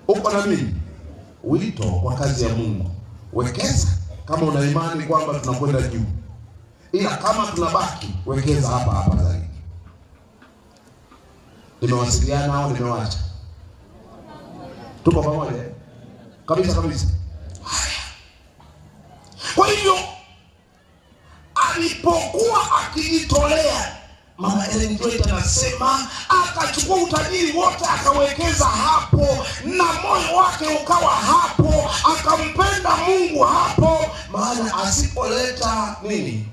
Uko na mimi? Wito kwa kazi ya Mungu, wekeza kama una imani kwamba tunakwenda juu, ila kama tunabaki, wekeza hapa hapa zaidi. Nimewasiliana au nimewacha? Tuko pamoja kabisa kabisa. Haya, kwa hivyo alipokuwa akijitolea, Mama Ellen White anasema akachukua utajiri wote akawekeza hapo, na moyo wake ukawa hapo, akampenda Mungu hapo. Maana asipoleta nini?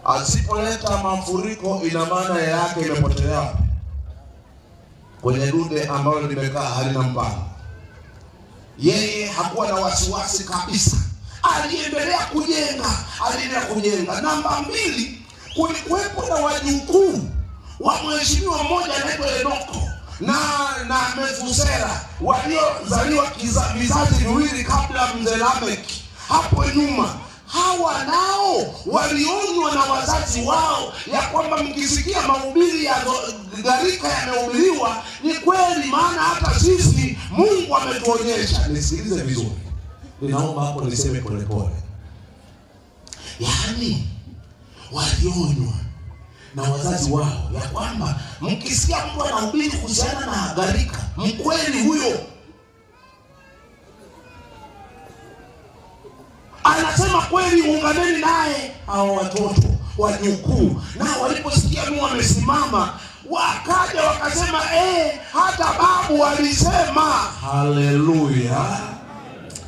Asipoleta mafuriko, ina maana yake imepotelea kwenye dude ambalo limekaa halina mpango. Yeye hakuwa na wasiwasi kabisa, aliendelea kujenga, aliendelea kujenga. Namba 2, kulikuwepo na wajukuu wa mheshimiwa mmoja anaitwa Enoko na Mefusela, waliozaliwa vizazi viwili kabla mzee Lameki hapo nyuma. Hawa nao walionywa na wazazi wao ya kwamba mkisikia mahubiri ya gharika yamehubiriwa ni kweli, maana hata sisi Mungu ametuonyesha. Nisikilize vizuri, ninaomba hapo niseme polepole. Yaani walionywa na wazazi wao ya kwamba mkisikia mtu anahubiri kuhusiana na gharika, mkweli huyo anasema kweli, unganeni naye. Hao watoto wajukuu na waliposikia Nuhu amesimama, wakaja wakasema hata babu alisema. Haleluya!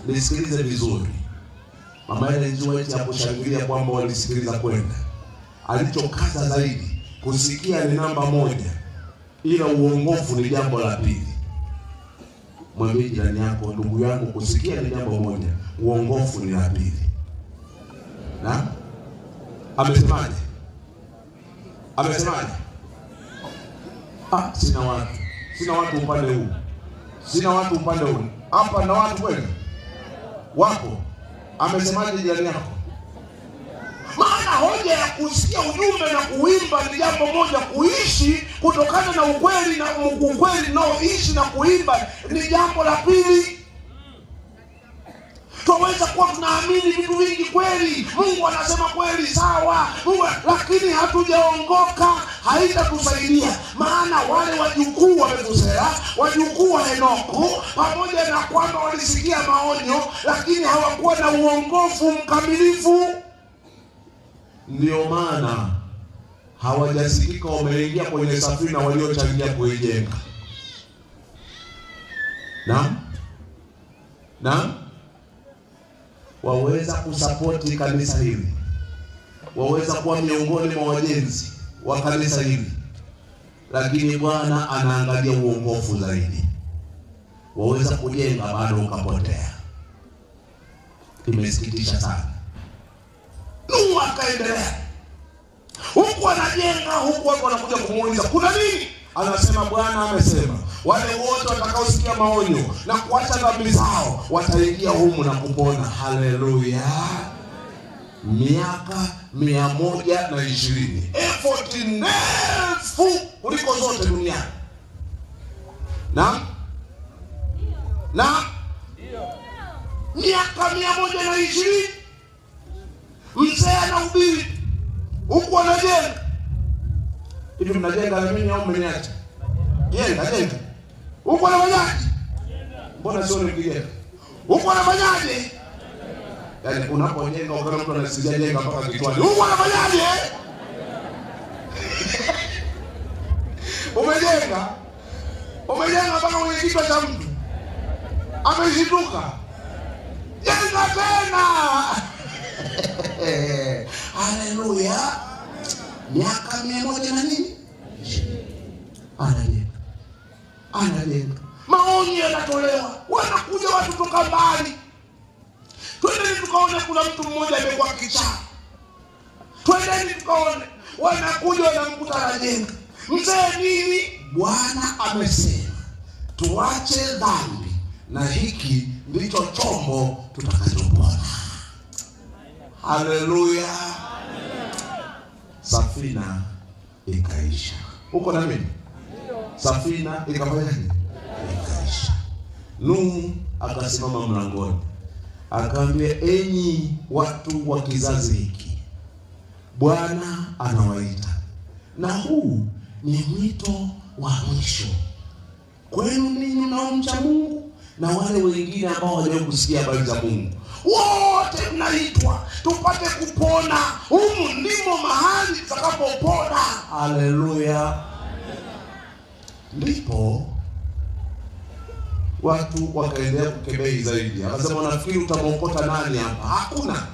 Nisikilize vizuri, Mama Ellen White hakushangilia kwamba walisikiliza kwenda. Alichokaza zaidi, kusikia ni namba 1, ila uongofu ni jambo la pili. Mwambie jirani yako, ndugu yangu, kusikia ni jambo moja, uongofu ni la pili. Na amesemaje? Amesemaje? Sina watu, sina watu upande huu, sina watu upande huu. Hapa na watu kweli wako. Amesemaje jirani yako? Maana hoja ya kusikia ujumbe na kuimba ni jambo moja, kuishi kutokana na ukweli na ukweli naoishi na kuimba ni jambo la pili. Twaweza kuwa tunaamini vitu vingi kweli, Mungu anasema kweli, sawa, Mungu, lakini hatujaongoka, haitatusaidia. Maana wale wajukuu wa Methusela, wajukuu wa Enoko, pamoja na kwamba walisikia maonyo, lakini hawakuwa na uongofu mkamilifu. Ndio maana hawajasikika wameingia kwenye safina waliochangia kuijenga. Naam? Naam? Waweza kusapoti kanisa hili, waweza kuwa miongoni mwa wajenzi wa kanisa hili, lakini Bwana anaangalia uongofu zaidi. Waweza kujenga bado ukapotea. Imesikitisha sana. Nuhu akaendelea huku anajenga, huku watu wanakuja kumuuliza kuna nini? Anasema Bwana amesema wale wote watakaosikia maonyo na kuacha dhambi zao wataingia humu na kupona. Haleluya! Miaka 120, effort ndefu kuliko zote duniani. Na miaka 120 mzee anahubiri huku anajenga. Hivi mnajenga na mimi au mmeniacha? Jenga, jenga. Huku anafanyaje? Mbona sio nikijenga? Huku anafanyaje? Yaani unapojenga ukaona mtu anasikia jenga mpaka kichwani. Huku anafanyaje? Umejenga. Umejenga mpaka kwenye kichwa cha mtu. Ameshituka. Jenga tena. Haleluya. Miaka 100 na nini? Anajenga. Anajenga. Maonyo yanatolewa. Wanakuja watu kutoka mbali. Twendeni tukaone kuna mtu mmoja amekuwa kichaa. Twendeni tukaone. Wanakuja wanamkuta anajenga. Mzee nini? Bwana amesema tuache dhambi na hiki ndicho chombo tutakachopona. Haleluya. Safina ikaisha. Uko na mimi? Safina ikafanyaje? Yakaisha. Nuhu akasimama mlangoni, akaambia, enyi watu wa kizazi hiki, Bwana anawaita, na huu ni mwito wa mwisho kwenu ninyi mnaomcha Mungu na wale wengine ambao hawajawahi kusikia habari za Mungu. Wote mnaitwa tupate kupona. Humu ndimo mahali tutakapopona. Haleluya. Ndipo watu wakaendelea kukebei zaidi. Akasema, unafikiri utamwokota nani hapa? Hakuna.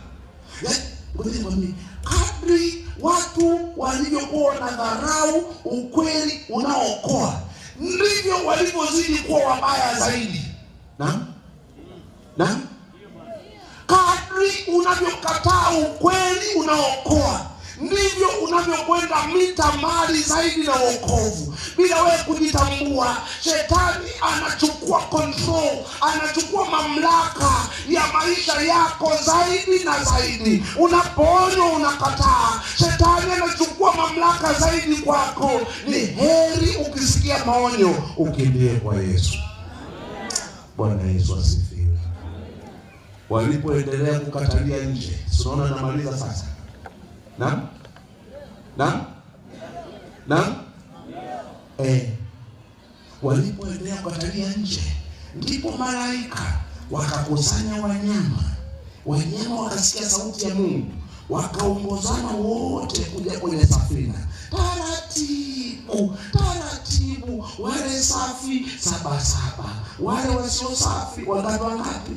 Ngoja nikwambie, kadri watu walivyokuwa wanadharau ukweli unaookoa, ndivyo walivyozidi kuwa wabaya zaidi. Naam? Naam? Kadri unavyokataa ukweli unaokoa, ndivyo unavyokwenda mita mbali zaidi na wokovu. Bila wewe kujitambua, shetani anachukua control, anachukua mamlaka ya maisha yako zaidi na zaidi. Unapoonywa unakataa, shetani anachukua mamlaka zaidi kwako. Ni heri ukisikia maonyo ukimbie kwa Yesu. Bwana Yesu asifiwe. Walipoendelea kukatalia nje, tunaona namaliza sasa. Naam? Naam? Naam? Walipoendelea kukatalia nje, ndipo malaika wakakusanya wanyama. Wanyama wakasikia sauti ya Mungu, wakaongozana wote kuja kwenye safina. Taratibu, taratibu, wale safi 7 7, wale wasio safi wangapi wangapi?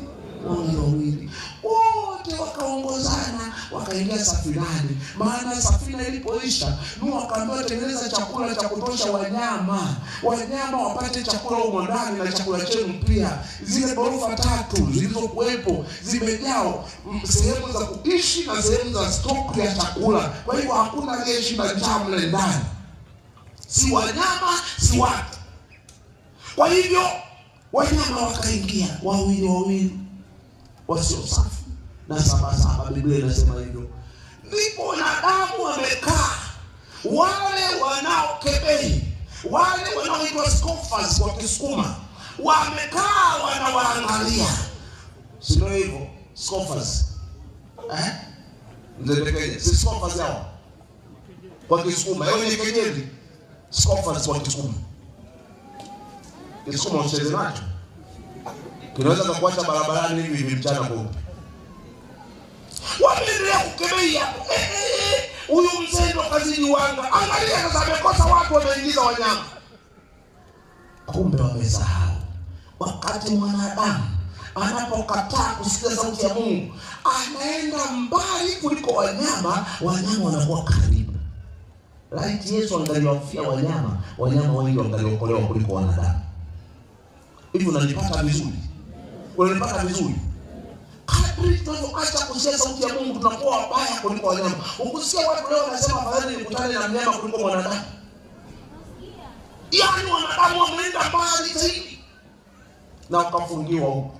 Wawili wawili. Wote wakaongozana wakaingia safinani. Maana safina ilipoisha, Nuhu akaambiwa, tengeneza chakula cha kutosha wanyama, wanyama wapate chakula humo ndani na chakula chenu pia. Zile ghorofa 3 zilizokuwepo zimejaa sehemu za kuishi na sehemu za stock ya chakula. Kwa hivyo hakuna aliyeshinda njaa mle ndani, si wanyama si watu. Kwa hivyo wanyama wakaingia wawili wawili, wasio safi na 7 7, Biblia inasema hivyo. Ndipo wanadamu wamekaa, wale wanaokebei, wale wanaoitwa scoffers kwa Kisukuma, wamekaa wanawaangalia, si ndio hivyo? Scoffers, eh? Mzee, si scoffers hao kwa Kisukuma, yao ni kejeli. Scoffers kwa Kisukuma. Kisukuma ucheze nacho kinaweza kukuacha barabarani hivi hivi mchana kweupe. Wameendelea kukemea hapo. Huyu mzee ndo kazini wanga. Angalia sasa amekosa watu, wameingiza wanyama. Kumbe wamesahau. Wakati mwanadamu anapokataa kusikia sauti ya Mungu, anaenda mbali kuliko wanyama, wanyama wanakuwa karibu. Laiti Yesu angaliwafia wanyama, wanyama wengi wangaliokolewa kuliko wanadamu. Hivi unanipata vizuri? Unanipata vizuri? Kadri tunavyoacha kusikia sauti ya Mungu, tunakuwa wabaya kuliko wanyama. Ukusikia watu leo wanasema afadhali nikutane na mnyama kuliko mwanadamu. Yaani wanadamu wameenda mbali zaidi. Na wakafungiwa huko.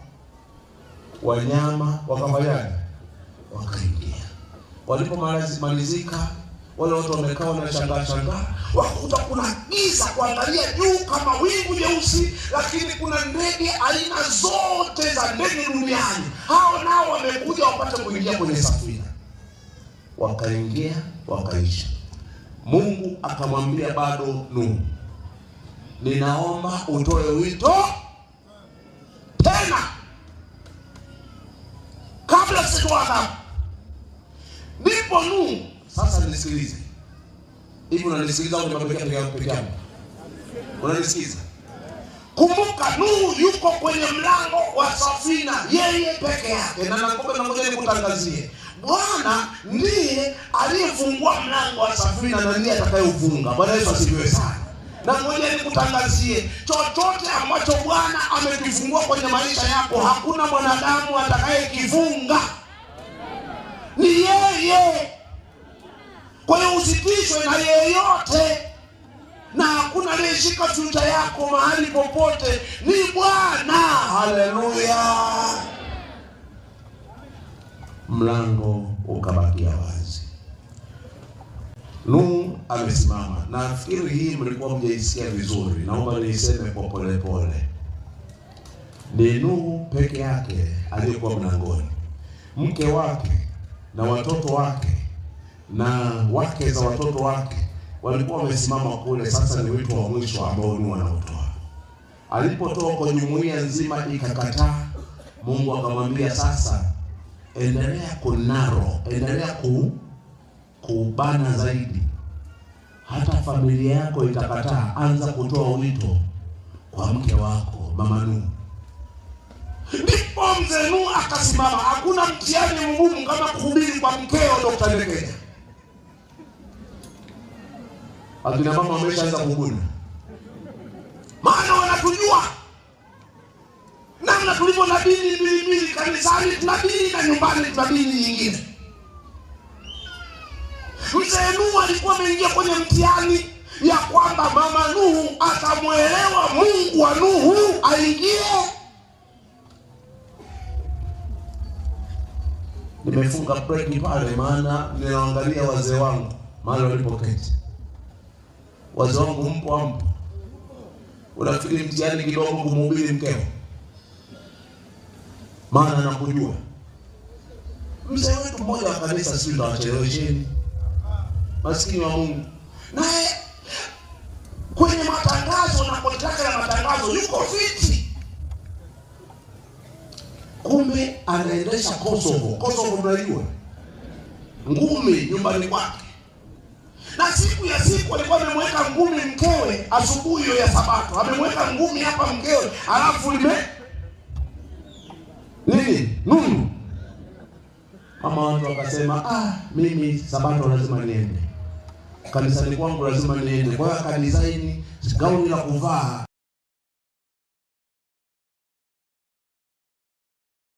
Wanyama wakafanyaje? Wakaingia. Walipomalizika, wale watu wamekaa wanashangaa shangaa, wakuta kuna giza kuangalia juu kama wingu jeusi, lakini kuna ndege aina zote za ndege duniani. Hao nao wamekuja wapate kuingia kwenye safina. Wakaingia, wakaisha. Mungu akamwambia bado Nuhu, ninaomba utoe wito tena kabla sitoa adhabu. Ndipo Nuhu, sasa nisikilize. Hivi unanisikiliza au nimepekea peke yangu? Unanisikiza? Kumbuka Nuhu yuko kwenye mlango wa safina, yeye peke yake. Na nakumbuka, ngoja nikutangazie, Bwana ndiye aliyefungua mlango wa safina na ndiye atakayeufunga. Bwana Yesu asifiwe sana. Na ngoja nikutangazie, chochote ambacho Bwana amekifungua kwenye maisha yako, hakuna mwanadamu atakayekifunga. Ni yeye. Kwa hiyo usitishwe na yeyote, na hakuna aliyeshika future yako mahali popote, ni Bwana. Haleluya! Mlango ukabakia wazi. Nuhu amesimama. Nafikiri hii mlikuwa mjaisikia vizuri, naomba niiseme kwa polepole. Ni Nuhu peke yake aliyekuwa mlangoni. Mke wake na watoto wake na wake za watoto wake walikuwa wamesimama kule. Sasa ni wito wa mwisho ambao Nuhu anautoa. Alipotoa kwa jumuiya nzima ikakataa, Mungu akamwambia sasa endelea kunaro, endelea kubana zaidi. Hata familia yako itakataa, anza kutoa wito kwa mke wako mama Nuhu. Ndipo mzee Nuhu akasimama. Hakuna mtihani mgumu kama kuhubiri kwa mkeo, Dr. Ndekenya. Akina mama wameshaanza kuguna, maana wanatujua namna tulivyo na dini mbili mbili. Kanisani tuna dini na nyumbani tuna dini nyingine. Mzee Nuhu alikuwa ameingia kwenye mtihani ya kwamba mama Nuhu atamuelewa Mungu wa Nuhu aingie. Nimefunga break pale, maana ninaangalia wazee wangu mahali walipoketi. Wazee wangu mpo ampo? Unafikiri mtihani kidogo kumhubiri mkeo? Maana nakujua. Mzee wetu mmoja wa kanisa, sisi tutawachelewesheni, maskini wa Mungu, naye kwenye matangazo na kontraka ya matangazo yuko fiti. Kumbe anaendesha Kosovo. Kosovo mnajua, ngumi nyumbani kwake. Na siku ya siku alikuwa amemweka ngumi mkewe asubuhi hiyo ya Sabato. Amemweka ngumi hapa mkewe, alafu lime nini? Nunu. Mama watu wakasema, mimi Sabato lazima niende kanisani kwangu, lazima niende. Kwa hiyo akadesign gauni la kuvaa